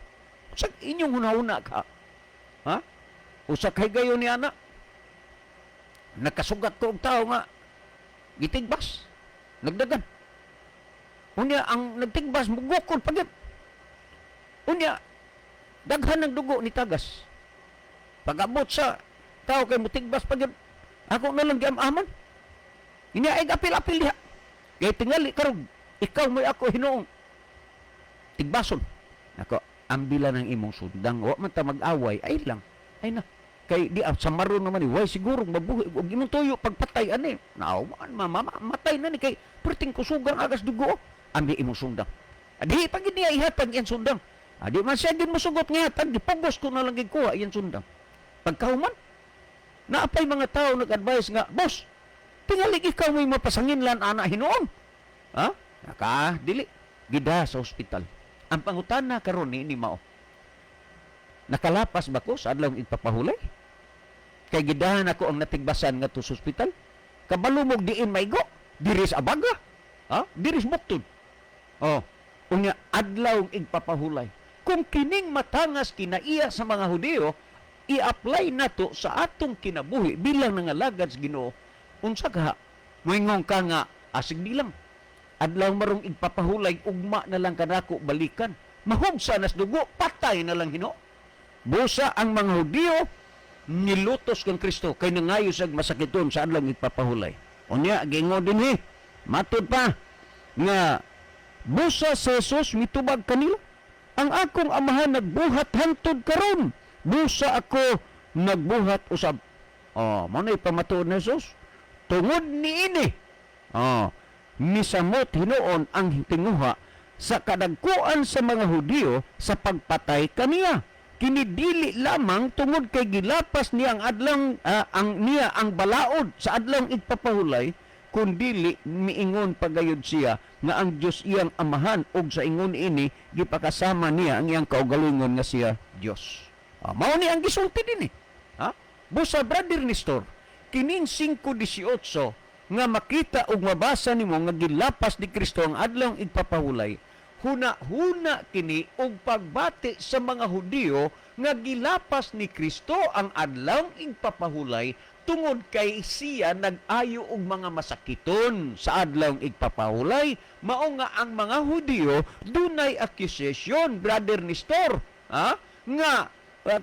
Sa inyong hunahuna ka, ha, usa kay gayon ni ana nakasugat ko og tao nga gitigbas, nagdagan. Unya ang nagtigbas mugukod pagit. Unya daghan ng dugo ni tagas. Pag-abot sa tao kay mutigbas pagit, ako na lang giamaman. Inya ay apil-apil diha. Kay tingali karon ikaw may ako hinuong tigbason. Nako, ambila ng imong sundang, wa man ta mag-away, ay lang. Ay na. Kay di sa maron naman ni, way siguro mabuhi og imong tuyo pagpatay ani. Nao man matay na ni kay perting kusugang agas dugo. Ambi imong sundang. Adi pag niya ihatag iyang sundang. Adi man siya gid mosugot nga hatag, gipugos ko na lang gikuha iyang sundang. Pagkahuman, naapay mga tao nag-advise nga, "Boss, tingali ikaw may mapasangin lan ana hinuon." Ha? Naka, dili. Gida sa ospital. Ang pangutana karon ni mao. Nakalapas ba ko sa adlaw igpapahulay? Kay gidahan ako ang natigbasan nga sa ospital. Kabalo mog diin maigo, diri sa abaga. Ha? Diri sa buktod. Oh, unya adlaw igpapahulay. Kung kining matangas kinaiya sa mga Hudiyo, i-apply nato sa atong kinabuhi bilang nangalagad sa Ginoo, unsa ka? Moingon ka nga asig di lang. Adlaw marong igpapahulay, ugma na lang kanako balikan. Mahugsa nas dugo, patay na lang hino. Busa ang mga Hudiyo nilutos kang Kristo kay nangayo sag masakiton sa adlaw igpapahulay. Unya giingon dinhi, matud pa nga busa si Jesus mitubag kanila. "Ang akong amahan nagbuhat hantod karon. Busa ako nagbuhat usab." Oh, mao na pamatuod ni Jesus. Tungod niini, oh, misamot hinuon ang tinguha sa kadagkuan sa mga Hudiyo sa pagpatay kaniya. Kini dili lamang tungod kay gilapas niya ang adlang ang niya ang balaod sa adlang igpapahulay, kundili miingon pagayod siya nga ang Dios iyang amahan ug sa ingon ini gipakasama niya ang iyang kaugalingon nga siya Dios. Mao ni ang gisulti dinhi. Ha? Busa, Brother Nestor, Kining 5:18 nga makita ug mabasa nimo nga gilapas ni Kristo ang adlaw igpapahulay, huna-huna kini og pagbati sa mga Hudiyo nga gilapas ni Kristo ang adlaw igpapahulay tungod kay siya nag-ayo og mga masakiton sa adlaw igpapahulay. Mao nga ang mga Hudiyo dunay accusation, Brother Nestor, ha, nga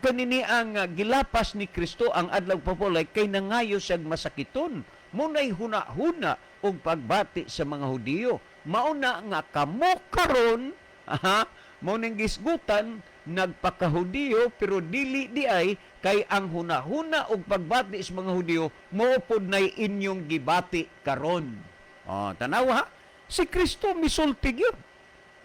kanini ang gilapas ni Kristo ang adlaw papahulay kay nangayo siyag masakiton. Munay huna-huna og pagbati sa mga Hudiyo. Mao na nga kamo karon, aha, mao ning gisgutan nagpakahudiyo pero dili di ay, kay ang huna-huna og pagbati sa mga Hudiyo mao pod nay inyong gibati karon. Oh, tanawa ha. Si Kristo misulti gyud.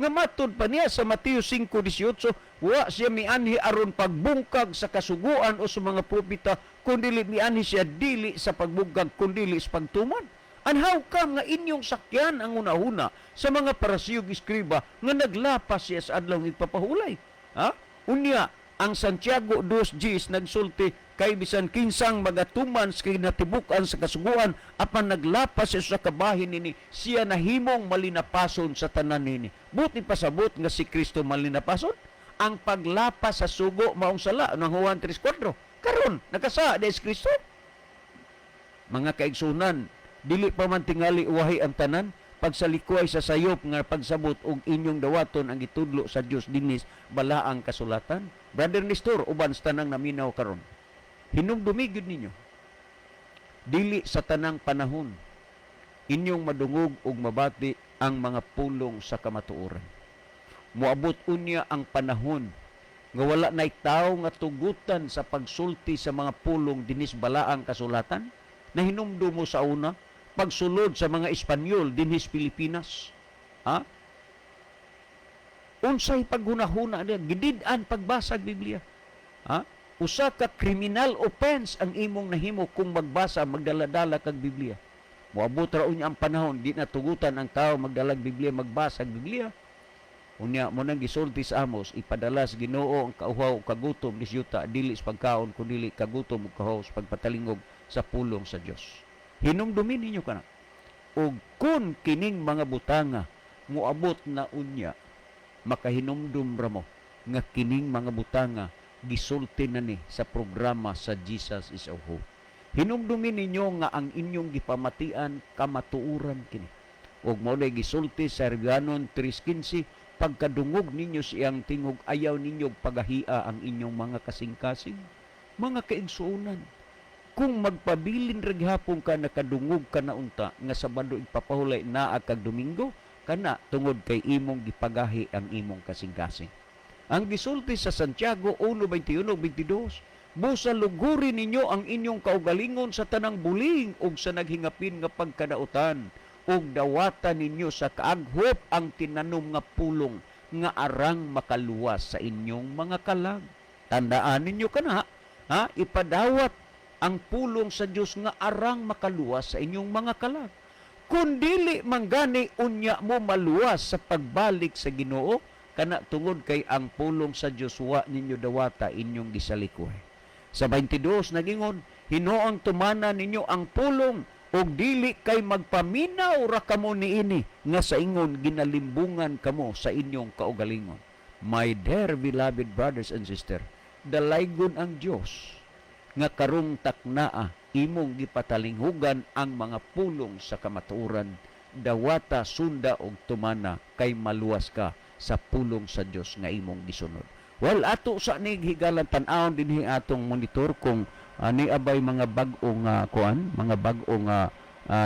Nga matud pa niya sa Mateo 5:18, wa siya mianhi aron pagbungkag sa kasuguan o sa mga propeta, kundili mianhi siya dili sa pagbungkag kundili sa pagtuman. And how come nga inyong sakyan ang una-una sa mga Parisiyo ug eskriba nga naglapas siya sa adlaw igpapahulay? Ha? Unya, ang Santiago 2:10 nagsulti kay bisan kinsang magatuman sa kinatibuk-an sa kasuguan apan naglapas siya sa kabahin nini, siya nahimong malinapason sa tanan nini. Buti pasabot nga si Kristo malinapason. Ang paglapas sa sugo maong sala ng Juan 3:4. Karon nakasa di si Kristo. Mga kaigsunan, dili pa man tingali uwahi ang tanan pagsalikuay sa sayop nga pagsabot og inyong dawaton ang gitudlo sa Dios dinis balaang kasulatan. Brother Nestor, uban sa tanang naminaw karon, hinumdumi gyud ninyo, dili sa tanang panahon inyong madungog ug mabati ang mga pulong sa kamatuoran. Moabot unya ang panahon nga wala nay tawo nga tugutan sa pagsulti sa mga pulong dinis balaang kasulatan. Nahinumdum mo sa una, pagsulod sa mga Espanyol dinhis Pilipinas. Ha? Unsay paghunahuna niya, gidid-an pagbasa og Biblia. Ha? Usa ka criminal offense ang imong nahimo kung magbasa, magdala-dala kag Biblia. Moabot ra unya ang panahon, di na tugutan ang tao magdalag Biblia, magbasa og Biblia. Unya mo nang gisulti sa Amos, ipadala sa Ginoo ang kauhaw ug kagutom ni yuta, dili sa pagkaon kundi kagutom ug kauhaw sa pagpatalingog sa pulong sa Dios. Hinumdumin ninyo kana. Og kun kining mga butanga moabot na unya, makahinumdum ra mo nga kining mga butanga gisulti na ni sa programa sa Jesus is Our Hope. Hinumdumin ninyo nga ang inyong gipamatian kamatuoran kini. Ug mao nay gisulti sa Hebraeohanon 3:15, pagkadungog ninyo siyang tingog, ayaw ninyo pagahia ang inyong mga kasing-kasing. Mga kaigsuonan, kung magpabilin ra gihapon ka nakadungog ka na unta nga Sabado ipapahulay naa kag Domingo, kana tungod kay imong gipagahi ang imong kasing-kasing. Ang gisulti sa Santiago 1:21-22, busa luguri ninyo ang inyong kaugalingon sa tanang buling ug sa naghingapin nga pagkadautan, ug dawatan ninyo sa kaaghop ang tinanom nga pulong nga arang makaluwas sa inyong mga kalag. Tandaan ninyo kana, ha? Ipadawat ang pulong sa Dios nga arang makaluwas sa inyong mga kalag. Kung dili manggani unya mo maluwas sa pagbalik sa Ginoo, kana tungod kay ang pulong sa Dios wa ninyo dawata, inyong gisalikoy. Sa 22 nagingon, hinuong tumana ninyo ang pulong ug dili kay magpaminaw ra kamo niini nga sa ingon ginalimbungan kamo sa inyong kaugalingon. My dear beloved brothers and sister, dalaygon ang Dios nga karong taknaa imong gipatalinghugan ang mga pulong sa kamatuoran. Dawata, sunda og tumana kay maluwas ka sa pulong sa Dios nga imong gisunod. Well, ato sa nig higalan tan-awon dinhi atong monitor kung ani abay mga bag-o nga kuan, mga bag-o nga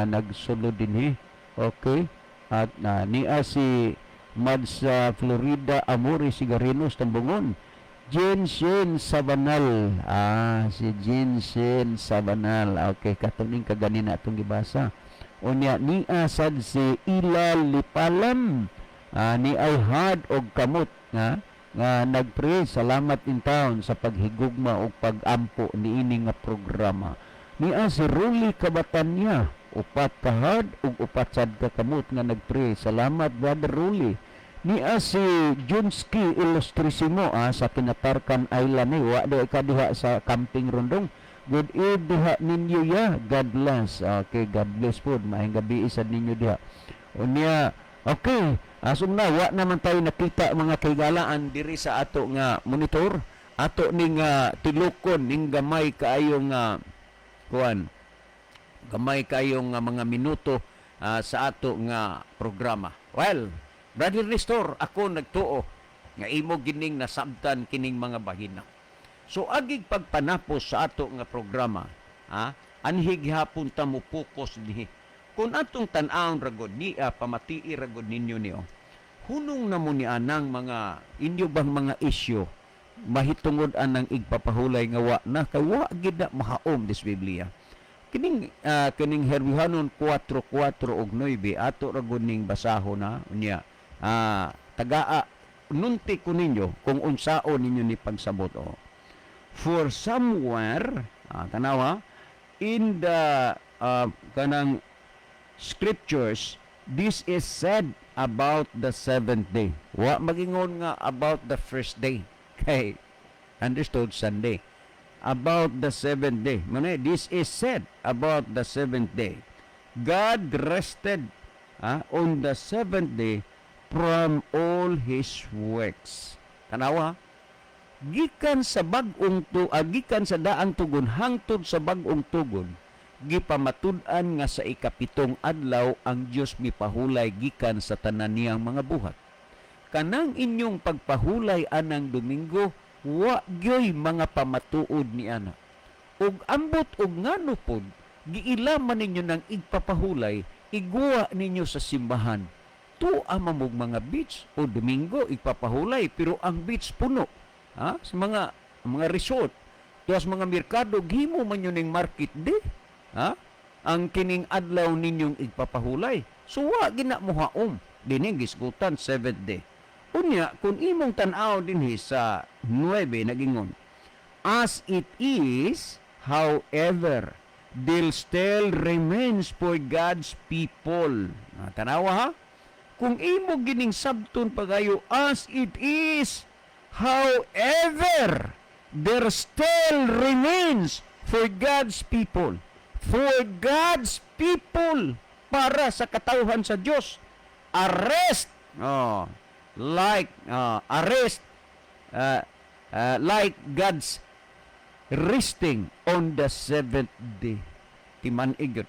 nagsulod dinhi. Okay. At niya si Mads Florida Amore Sigarinos Tambungon. Jensen Sabanal. Ah, si Jensen Sabanal. Okay, katuning kaganina atong gibasa. Unya niya sad si Ila Lipalam. Ah, ni ay had og kamot nga nga nagpray, salamat in town sa paghigugma og pagampo niini nga programa. Niya si Ruli Kabatanya, upat ka had ug upat sad ka kamot nga nagpray. Salamat, Brother Ruli. Niya si Junski Ilustrisimo, sa Kinatarkan Island ni wa di ka diha sa camping rondong. Good eve diha ninyo ya. God bless. Okay, God bless po. Maayong gabi sad ninyo diha. Unya, okay. Asom na, wa naman tayo nakita, mga kahigalaan, diri sa ato nga monitor. Ato ning tilukon ning gamay kaayo nga kuan. Gamay kayo nga mga minuto sa ato nga programa. Well, Brother Nestor, ako nagtuo nga imo gining nasabtan kining mga bahina. So agig pagpanapos sa ato nga programa, ha, anhi gihapon ta mo focus dihi. Kung atong tan-awon ragod niya, pamatii ragod ninyo niyo. Hunong na mo ni anang mga inyo bang mga isyu mahitungod anang igpapahulay nga wa na kay wa gid na mahaom dis Biblia. Kining Herbreohanon 4:4 ug 9, ato ra gud ning basahon na. Unya tagaa nunti ko ninyo kung unsaon ninyo ni pagsabot, oh. For somewhere, tanawa in the kanang scriptures, this is said about the seventh day. Wa magingon nga about the first day kay understood Sunday. About the seventh day. Muna, this is said about the seventh day. God rested on the seventh day from all His works. Tanawa, gikan sa bag-ong tu gikan sa daang tugon hangtod sa bag-ong tugon, gipamatud-an nga sa ikapitong adlaw ang Dios mipahulay gikan sa tanan niyang mga buhat. Kanang inyong pagpahulay anang Domingo, wa gyoy mga pamatuod ni ana. Ug ambot og ngano pod giila man ninyo ng igpapahulay, iguwa ninyo sa simbahan. Tua mamog mga beach o Domingo igpapahulay, pero ang beach puno, ha, sa mga resort, tuas mga merkado, gihimo man yun ning market day, ha, ang kining adlaw ninyong igpapahulay. So wa gina mohaom dinhi gisgutan seventh day. Unya kung imong tan-aw dinhi sa 9, nagingon, "As it is, however, there still remains for God's people." Tanawa ha, kung imo gining sabton pagayo, "As it is, however, there still remains for God's people." For God's people, para sa katawhan sa Dios. A rest, oh, like a rest like God's resting on the seventh day. Timan-ig gyud.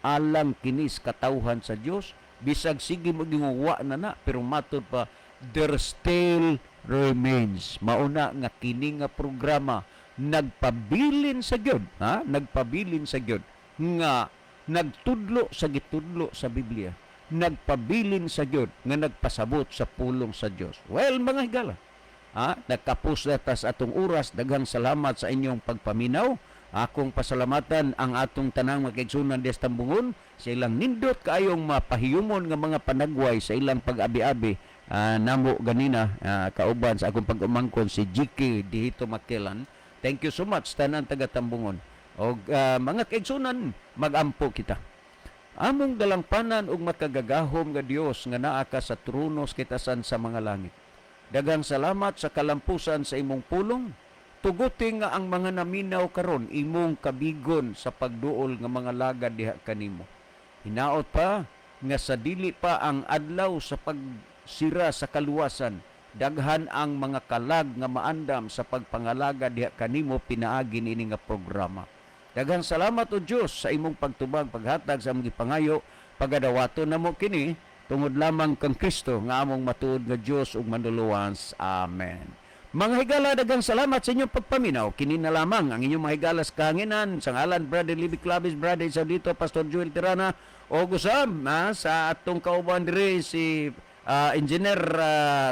Alang kinis katawhan sa Dios, bisag sige mo ginguwa na na, pero matod pa, there still remains. Mauna nga kini nga programa nagpabilin sa gyud, ha? Nagpabilin sa gyud nga nagtudlo sa gitudlo sa Biblia. Nagpabilin sa gyud nga nagpasabot sa pulong sa Dios. Well, mga higala, ha? Nagkapos na ta sa atong oras. Daghang salamat sa inyong pagpaminaw. Akong pasalamatan ang atong tanang mga des Tambungon sa ilang nindot kaayong mapahiyumon nga mga panagway sa ilang pag-abi-abi namo ganina, kauban sa akong pag-umangkon si GK Dihito Makilan. Thank you so much, tanan taga Tambungon. Og mga kaigsunan, magampo kita. Among dalangpanan ug makagagahom nga Dios nga naa ka sa trono sa kitasan sa mga langit. Daghang salamat sa kalampusan sa imong pulong. Tuguti nga ang mga naminaw karon imong kabigon sa pagduol nga mga lagad diha kanimo. Hinaot pa nga sa dili pa ang adlaw sa pagsira sa kaluwasan, daghan ang mga kalag nga maandam sa pagpangalaga diha kanimo pinaagi niini nga programa. Daghang salamat, o Dios, sa imong pagtubag, paghatag sa among gipangayo. Pagadawaton namo kini tungod lamang kang Kristo nga among matuod nga Dios ug Manluluwas. Amen. Mga higala, daghang salamat sa inyong pagpaminaw. Kini na lamang ang inyong mga higala sa kahanginan. Sa ngalan, Brother Libby Clavis, Brother Saudito, Pastor Joel Tirana, o gusam ha, sa atong kauban diri si Engineer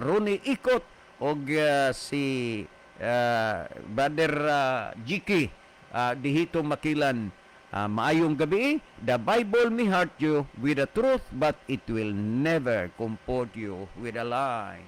Ronnie Ikot og si Brother Jiki Dihito Makilan. Maayong gabi. The Bible may hurt you with the truth, but it will never comfort you with a lie.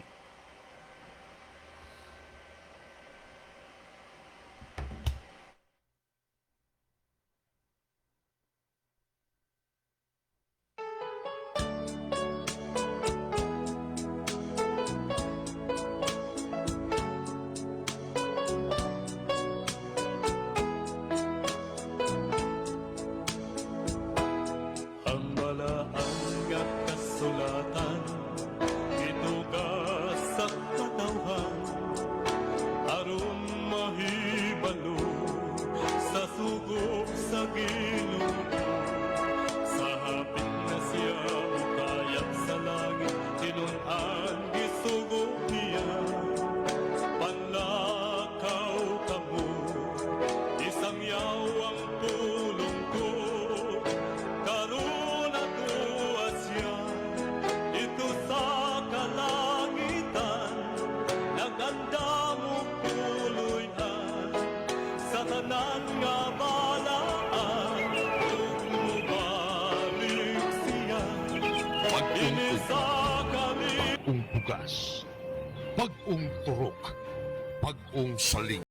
Bag-ong turok, bag-ong saling.